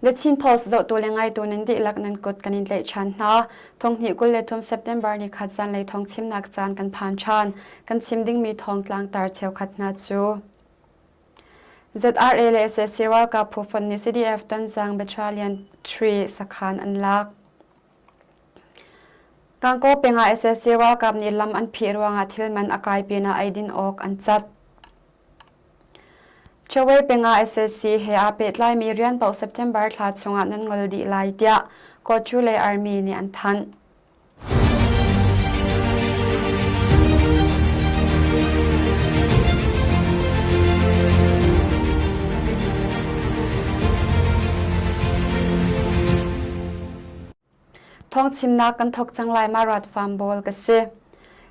The Chin Post zohtu le ngaitu nan dihlak nan kut kan in tlaih ṭhan hna. Thonghnih 23 September ni khat zanlei thawng chimnak caan kan phan ṭhan. Kan chim dingmi thawng tlangtar cheukhat hna cu ZRA le sac ralkap phu fonh nih CDF Tonzang Battalion 3 sakhan an lak. Gangaw peng ah sac ralkap nih lam an phih ruangah thil man a kai pinah eidin awk an cat. Chawei peng ah sac he aa pehtlaimi rian paoh September thla chungah nan ngol dih lai tiah Kawchu le Army nih an thanh. Thawngchimnak kan thawk cang lai ma rat farm bawl ka si.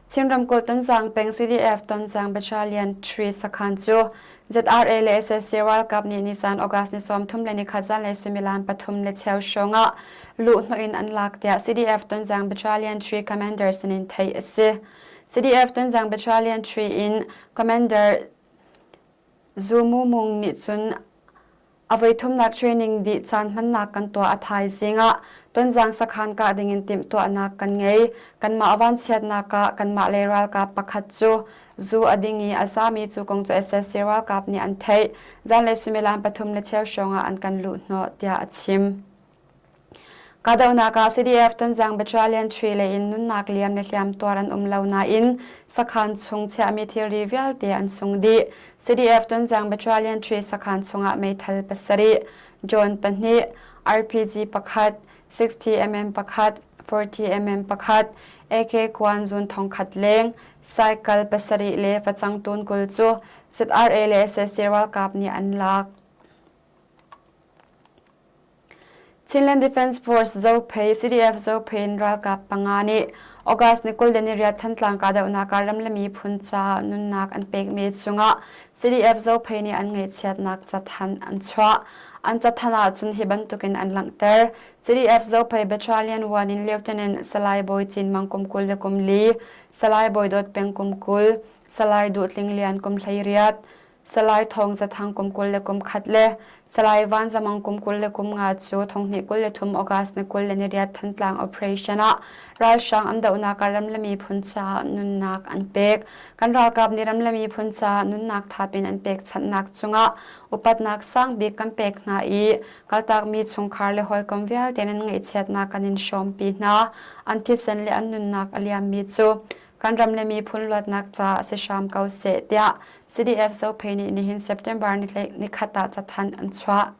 Chin ramkulh Tonzang peng CDF Tonzang Battalion 3 sakhan cu ZRA le SSC ralkap nih nisan August ni 31 zanlei suimilam pathum le cheu hrawng ah luhhnawh in an lak tiah CDF Tonzang Battalion 3 commander sinin theih a si. CDF Tonzang Battalion 3 in Commander Zu Mu Mung nih cun A voithumnak training dih caan hmannak kan tuah a thaizing ah Tonzang sakhan kah dingin timhtuahnak kan ngei. Kanmah vanchiatnak ah kanmah lei ralkap pakhat cu zu a ding i a zami cu kong cu sac ralkap nih an theih. Zanlei suimilam pathum le cheu hrawng ah an kan luhhnawh tiah a chim. Kahdohnak ah CDF Tonzang Battalion 3 lei in nunnak liam le hliamtuar an um lo nain sakhan chung chiahmi thilri vialte an sung dih. CDF Tonzang Battalion 3 sakhan chungah meithal pasarih, drone pahnih, RPG pakhat, 60mm pakhat, 40mm pakhat, AK kuan zun thongkhat leng, cycle pasarih le facang tun 20 cu ZRA le sac ralkap nih an lak. Chinland Defence Force Zophei CDF Zophei in ralkap panga nih August ni 28 Thantlang kahdohnak ah ram le miphun ca nunnak an pekmi chungah CDF Zophei nih an ngaihchiatnak cathanh an chuah. An cathanh ahcun hi bantukin an langhter. CDF Zophei Battalion 1 in Lieutenant Salai Bawi Cin Mang kum 24, Salai Bawi Dawt Peng kum 20, Salai Duh Tling Lian kum 18, Salai Thawng Zathang kum 21 le Salai Van Zamang kum 23 cu thonghnih 23 August ni 28 Thantlang operation ah ralhrang an dohnak ah ram le miphun caah nunnak an pek. Kan ralkap nih ram le miphun caah nunnak thap in an pekchanhnak cungah upatnak sangbik kan pek hna i kaltakmi chungkhar le hawikom vialte nan ngaihchiatnak kan in hrawmpi hna. An thisen le an nunnak a liammi cu kan ram le miphun luatnak caah si hram ko seh tiah CDF Zophei nih nihin September nikhat ah cathanh an chuah.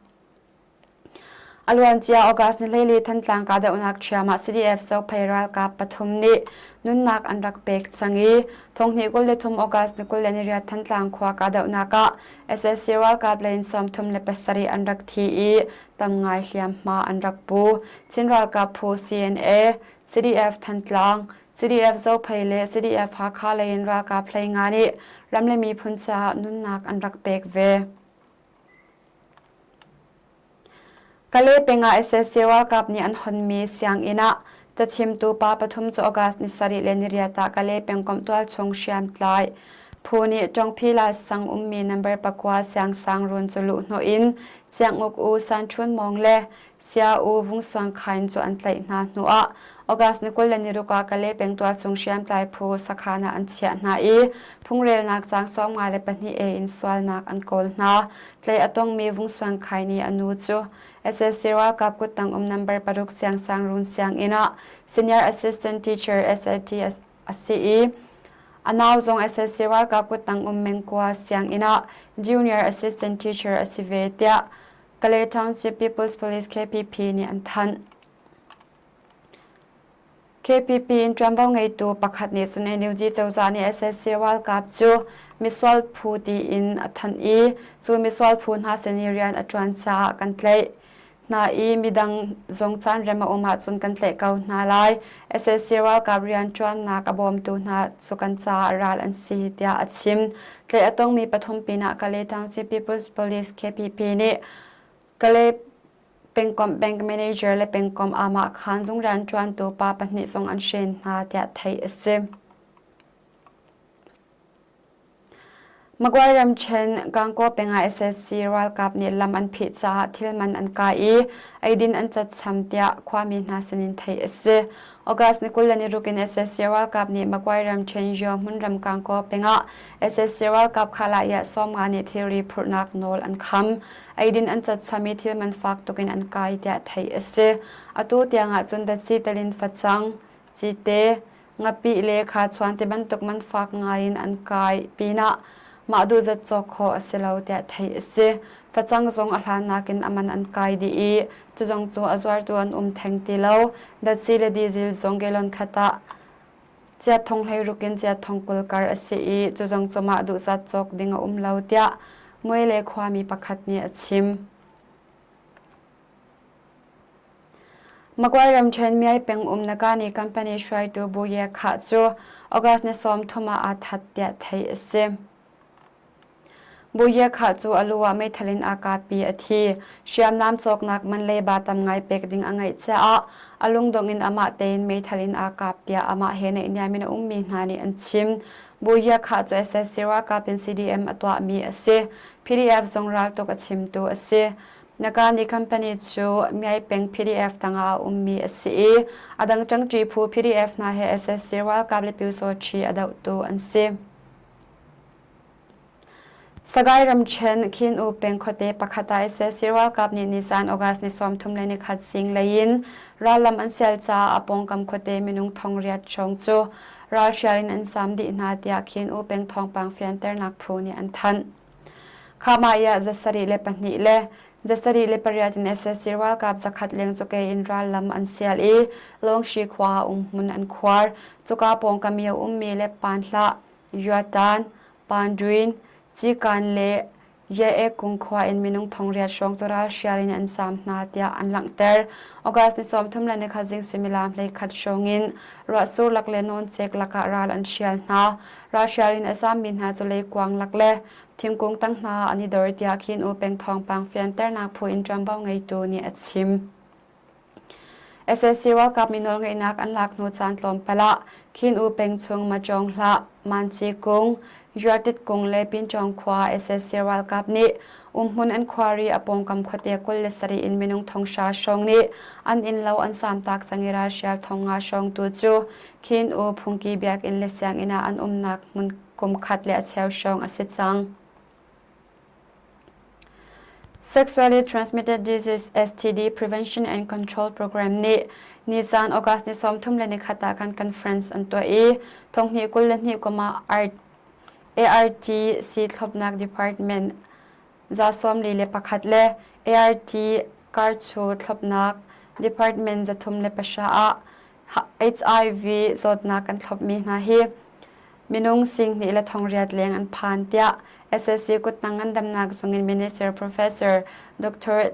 A luancia August ni hleili Thantlang kahdohnak ṭhiam ah CDF Zophei ralkap pathum nih nunnak an rak pek cang i thonghnih 23 August ni 28 Thantlang khua kahdohnak ah SSC ralkap lei in 37 an rak thi i tam ngai hliamhma an rak pu. Chin ralkap phu CNA, CDF Thantlang, CDF Zophei le CDF Hakha lei in ralkap hlei nga nih ram le miphun caah nunnak an rak pek ve. Kale peng ah sac ralkap nih an honmi sianginn ah cachimtu pa pathum cu August ni sarih le niriat ah Kale pengkomh tualchung hriamtlai phu nih Ṭongphila sang ummi number pakua siangsang run cu luhhnawh in Cianguk U San Ṭhun Mawng le Sia U Vung Suang Khain cu an tlaih hna hnuah August ni 26 ah Kale peng tualchung hriamtlai phu sakhan ah an chiah hna i phungrelnak caang 52 A in sualnak an kawl hna. Tlaih a tongmi Vung Suang Khai nih a nu cu sac ralkap kuttang um number paruk Siangsangruun sianginn ah Senior Assistant Teacher SAT a si i a nau zong sac ralkap kuttang um Mengkua sianginn ah Junior Assistant Teacher a si ve tiah Kalay Township People's Police KPP nih an thanh. KPP in ṭuanvo ngeitu pakhat nih cun NUG cozah nih sac ralkap cu misual phu tiin a thanh i cu misual phu hna sin i rian a ṭuan caah kan tlaih hna i midang zong caan rem a um ahcun kan tlaih ko hna lai. sac ralkap rianṭuannak a bawmtu hna cu kan caah ral an si tiah a chim. Tlaih a tongmi pathum pinah Kalay Township People's Police KPP nih Kalay pengkomh bank manager le pengkomh amah khaan zung rianṭuantu pa pahnih zong an hren hna tiah theih a si. Magway ramṭhen Gangaw peng ah sac ralkap nih lam an phih caah thil man an kai i eidin an catcham tiah khuami hna sinin theih a si. August ni 26 in sac ralkap nih Magway ramṭhen Yaw hmunram Gangaw peng ah sac ralkap khalah 50 nih thilri phurhnak nawl an kham. Eidin an catcham i thil man fak tuk in an kai tiah theih a si. Atu tiang ah cun datsi telin facang, cite, Ngapih le khachuan ti bantuk man fak ngai in an kai pinah mah duhzat cawk khawh a si lo tiah theih a si. Facang zong a hlan nakin a man an kai dih i cu zong cu a zuartu an um theng ti lo. Datsi le diesel zong gallon khat ah chiat thong 16 in chiat thong 20 kar a si i cu zong cu mah duhzat cawk ding a um lo tiah Muaile khuami pakhat nih a chim. Magway ramṭhen Myay peng um Nagani company hruaitu Bu Ye Khah cu August ni 30 ah aa that tiah theih a si. Bu Ye Khah cu a lu ah meithal in aa kapi a thi. Hriamnam cawknak man leiba tam ngai pek ding a ngeih caah a lungdong in amah tein meithal in aa kap tiah amah he naihniam in a ummi hna nih an chim. Bu Ye Khah cu sac ralkap in CDM a tuahmi a si. PDF zong raltuk a chimtu a si. Nagani company cu Myay peng PDF tangah a ummi a si i a dang ṭangṭi phu PDF hna he sac ralkap le Pyusawṭhi a dohtu an si. Sagaing ramṭhen Khin U peng khuate pakhat ah sac ralkap nih nizan August ni 31 zinglei in rallam an sial caah a pawngkam khuate minung 8,000 hrawng cu ralhrial in an zaam dih hna tiah Khin U peng thawngpang fianternak phu nih an thanh. Khama ah 72 le 78 in sac ralkap 100 leng cu ke in rallam an sial i Lawngshi khua ah umhmun an khuar. Cuka pawngkam i a ummi le Panhlah, Yuatan, Panduin, Cikan le Ye Kung khua in minung 8,000 hrawng cu ralhrial in an zaam hna tiah an langhter. August ni 31 zing suimilam 11 hrawng in ruahsur lak le nawncek lakah ral an hrial hna. Ralhrial in a zammi hna cu leikuang lak le thingkung tang hna an i dor tiah Khin U peng thawngpang fianternak phu in ṭuanvo ngeitu nih a chim. Sac ralkap mi nawlngeihnak an lak hnu caan tlawmpal ah Khin U peng chung Macawng Hlah, Manci Kung, Yuatit Kung le Pinchawng khua sac ralkap nih umhmun an khuari a pawngkam khuate 27 in minung 500 hrawng nih an innlo an samtak cang i ralhrial 5,000 hrawng tu cu Khin U phungki biakinn le sianginn ah an umnak hmun kum khat le a cheu hrawng a si cang. Sexually Transmitted Disease STD Prevention and Control Program nih nizan August ni 31 ah khan conference an tuah i 2022 kum ah ART sii-thlopnak department 41 le ART karchu thlopnak department 309 ah HIV zawtnak an thlopmi hna hi minung 2,000 le 800 leng an phan tiah SSC kuttang ngandamnak zung in Minister Professor Dr.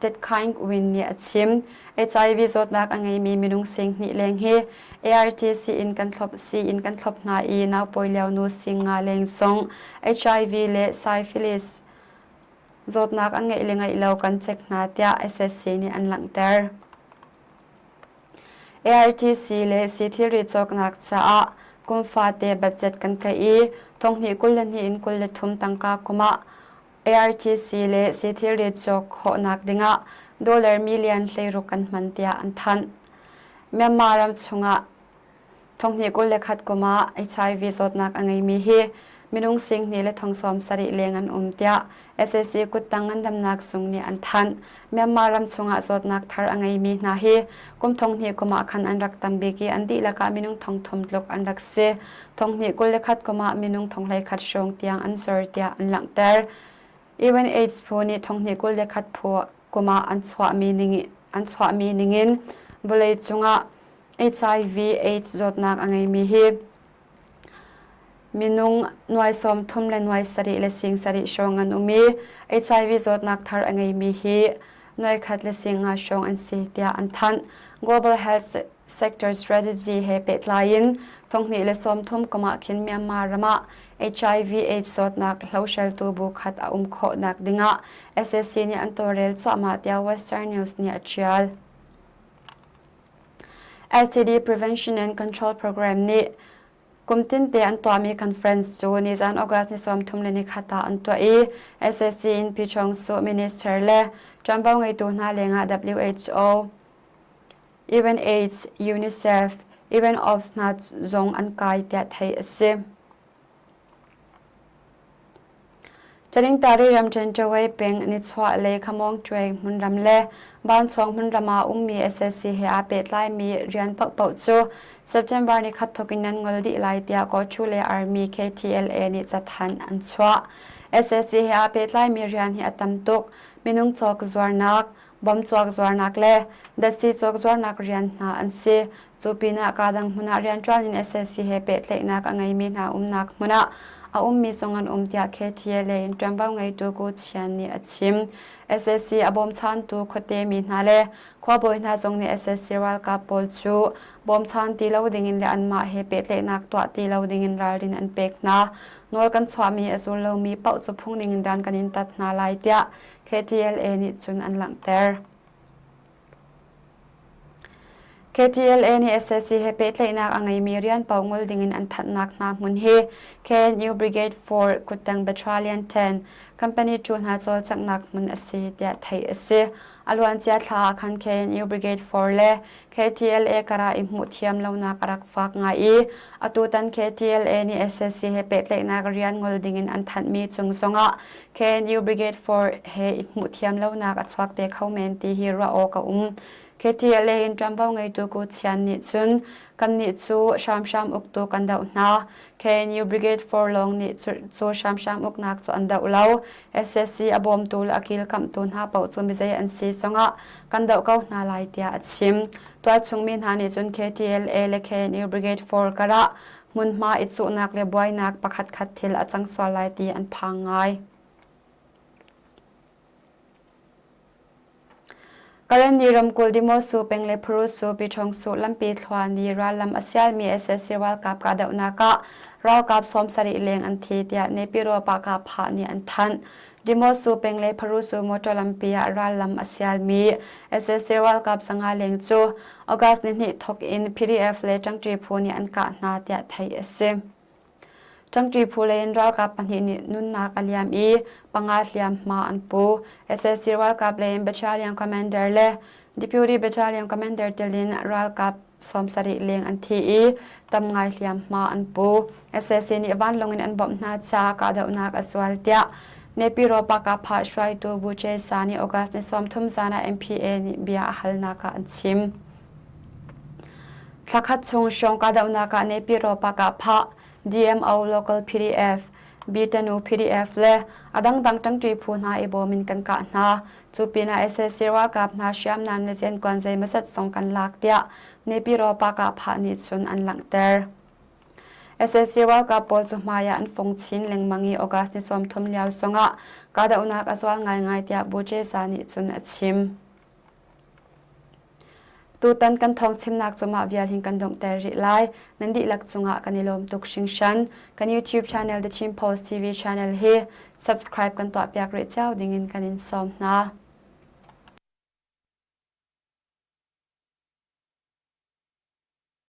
Tet Khaing Win nih a chim. HIV zawtnak a ngeimi minung 2,000 leng hi ART sii-inn kan thlop sii-inn kan thlop hna i naupawi lio nu 5,000 leng zong HIV le syphilis zawtnak an ngeih le ngeih lo kan check hna tiah SSC nih an langhter. ARTC le sii thilri cawknak caah kum fate budget kan tlaih i 2022 in 23 tangka kum ah ARTC le sii thilri cawk khawhnak dingah dollar million 16 kan hman tiah an thanh. Myanmar ram chungah 2021 kum ah HIV zawtnak a ngeimi hi minung 2,000 le 70,000 leng an um tiah sac kuttang ngandamnak zung nih an thanh. Myanmar ram chungah zawtnak thar a ngeimi hna hi kum 2000 kum ah khan an rak tam bik i an dihlak ah minung 3,000 tluk an rak si. 2021 kum ah minung 31 hrawng tiang an zor tiah an langhter. UNAIDS phu nih 2021 phu kum ah an chuahmi ningin vawleicung ah HIV AIDS zawtnak a ngeimi hi minung nuai 30 le nuai 7 le 7 hrawng an um i HIV zawtnak thar a ngeimi hi nuai khat le 5 hrawng an si tiah an thanh. Global Health Sector Strategy he pehtlai in 2030 kum ah khin Myanmar ram ah HIV AIDS zawtnak hlohreltu bu khat a um khawhnak dingah sac nih an tawlrel cuahmah tiah Western News nih a ṭial. STD Prevention and Control Program nih Kum tinte an tuahmi conference cu nizan August ni 31 ah an tuah i SAC in Pyichong Su Minister le ṭuanvo ngeitu hna lengah WHO, UNAIDS, UNICEF, UNOPS hna zong an kai tiah theih a si. Ṭalingtari ramṭhen Ṭawei peng nichuah lei Khamawngṭuai hmunram le Vanchuang hmunram ah ummi sac he aa pehtlaimi rian paohpaoh cu September nikhat thawk in nan ngol dih lai tiah Kawhṭhu le Army KTLA nih cathanh an chuah. Sac he aa pehtlaimi rian hi a tam tuk. Minung cawk zuarnak, bom cawk zuarnak le datsi cawk zuarnak rian hna an si. Cu pinah kaa dang hmun ah rianṭuan in sac he pehtlaihnak a ngeimi hna umnak hmun ah a ummi zong an um tiah KTLA in ṭuanvo ngeitu Ku Chian nih a chim. Sac a bawmchantu khuate mi hna le khuabawi hna zong nih sac ralkap pawl cu bawmchan ti lo dingin le anmah he pehtlaihnak tuah ti lo dingin ralrin an pek hna. Nawl kan chuahmi a zul lomi paoh cu phung ningin dan kan in tat hna lai tiah KTLA nih cun an langhter. KTLA nih sac he pehtlaihnak a ngeimi rian paoh ngol dingin an thanhnak hna hmun hi KNU Brigade 4 kuttang Battalion 10 Company 2 hna cawlcanghnak hmun a si tiah theih a si. A luancia thla ah khan KNU Brigade 4 le KTLA karah i hmuh thiam lonak a rak fak ngai i atutan KTLA nih sac he pehtlaihnak rian ngol dingin an thanhmi cung zongah KNU Brigade 4 he i hmuh thiam lonak a chuak te kho men ti hi ruah awk a um. KTLA in ṭuanvo ngeitu Ku Chian nih cun kannih cu hramhram uktu kan doh hna. KNU Brigade 4 lawng nih cu hramhram uknak cu an doh lo. SSC a bawmtu le a kilkamhtu hna paoh cu mizei an si zongah kan doh ko hna lai tiah a chim. Tualchung mi hna nih cun KTLA le KNU Brigade 4 karah hmunhma i cuhnak le buainak pakhatkhat thil a cang sual lai ti an phang ngai. Karenni ramkulh Dimosu peng le Phurusu Piṭhawngsu lampi thluan i rallam a sialmi sac ralkap kahdohnak ah ralkap 70 leng an thi tiah Nepiro Pahkahphah nih an thanh. Dimosu peng le Phurusu motor lampi ah rallam a sialmi sac ralkap 500 leng cu August nihnih thawk in PDF le ṭangṭi phu nih an kah hna tiah theih a si. Ṭangṭi phu lei in ralkap pahnih nih nunnak a liam i panga hliamhma an pu. Sac ralkap lei in battalion commander le deputy battalion commander tel in ralkap 70 leng an thi i tam ngai hliamhma an pu. Sac nih vanlawng in an bawmh hna caah kahdohnak a zual tiah Nepiro Pakapha hruaitu Bu Che Sa nih August ni 30 zan ah MPA nih bia a halnak ah an chim. Thlakhat chung hrawng kahdohnak ah Nepiro Pakapha, DMO Local PDF, Bitanu PDF le a dangdang ṭangṭi phu hna i bawm in kan kah hna. Cu pinah sac ralkap hna hriamnam le zenkuan zeimawzat zong kan lak tiah Nepiro Pakapha nih cun an langhter. Sac ralkap pawl cu hmai ah an fong chin lengmang i August ni 30 lio zongah kahdohnak a zual ngaingai tiah Bu Jeza nih cun a chim. Tutan kan thawngchimnak cu mah vial hin kan donghter rih lai. Nan dihlak cungah kan i lawm tuk hringhran. Kan YouTube channel The Chin Post TV channel hi subscribe kan tuahpiak rih cio dingin kan in sawm hna.